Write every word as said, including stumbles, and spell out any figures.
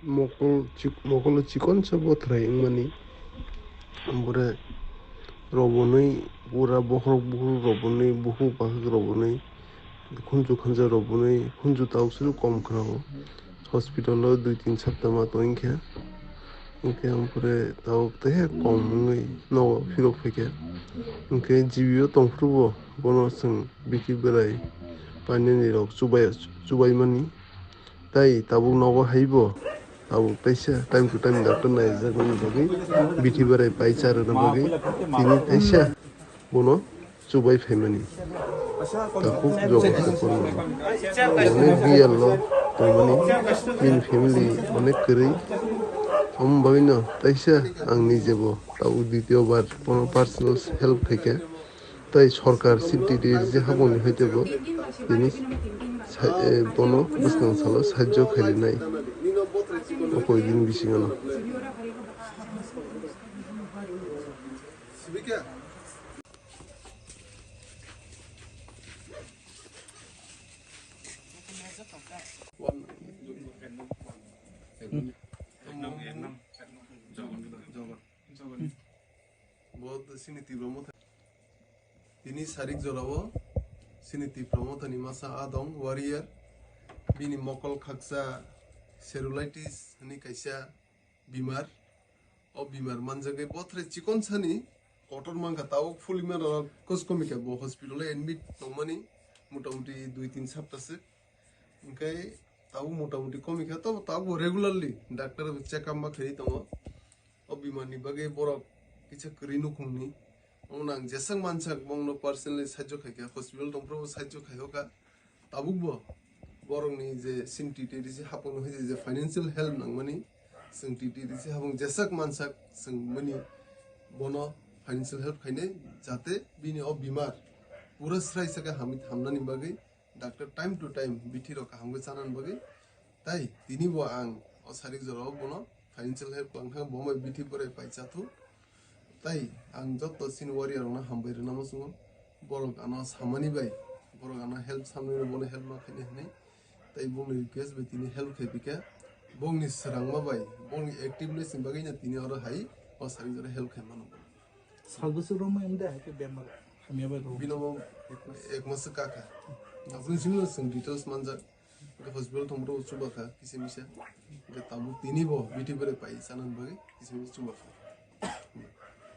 Mokol chik-, mokolo chikonsa bothrai wngmani. Ompore robonwi pura bokhorok bukhuk robonwi, bukhuk bakhuk robonwi, khunju khanja robonwi, khunju tabuk suru kom khna o. Hospital o dui tin sapta ma tongwi kha. Hwnkhe ompore tabuk tei kom wngwi nogo phirok phaikha. Hwnkhe G B o tongphuru bo bono chwng bithi bwrai painani rok chubai-, chubaimani. Tai tabuk nogo hai bo, tabuk teisa time to time doctor naijakmani bagwi, bithi bwrai pai charwna bagwi, tini teisa bono chubai phaimani. Takhuk jobo se kormani. Onek biyal o tongmani, bini family onek kwrwi. Omo bagwino teisa ang nijebo tabuk ditiyo bar bono personal help khaikha. Tai sorkar city je haboni hai tebo tini sa-, eh, bono bwskang salo sahajjo khailinai. O koi din bisingo no. Bo sini Tipra Motha. Tini sarik jorao sini Tipra Mothani masa adong warrior. Bini mokol khaksa cellulitis hwnwi kaisa bimar. O bimar manjagwi bothre chikon sani kotor mankha, tabuk fulimano koskomika bo hospital o admit tongmani motamuti dui tin sapta se. Hwnkhe tabuk motamuti komikha, tobo tabuk bo regularly doctor bo check up ma khaiwi tongo. O bimarni bagwi borok kisa kwrwi nukhungni. Omono ang jeswk mansak bongno personally sahajjo khaikha, hospital tongphuru bo sahajjo khaiyoka. Tabukbo borokni je sini T T D C hapangno hai je financial help nangmani, chwng T T D C hapang jeswk mansak chwng mani bono financial help khainai, jate bini o bimar pura srai sakhe hamwi hamnani bagwi doctor time to time bithi rok kaham khe chanani bagwi. Tai tini bo ang o sarik jorao bono financial help wngkha, bo bai bithi borai pai chathuk. Tai ang joto sini warrior rokno hambai rwna muchungo. Borok ano samani bai, borok ano help samani bono help ma khainai hinwi. Tai bongni request bai tini help khai pika. Bongni swrangma bai, bongni activeness ni bagwi no tini oro hai o sarik jorao help khai mano. Sal bwswk romwi wngde hai khe bemar hamya bai rw. Bino bo ek mas kaka. Aboni simi no chwng details manjak. Hospital thwngmoro chubakha kisa misa. Hwnkhe tabuk tini bo bithi borai pai chanani bagwi kisa misa chubakha.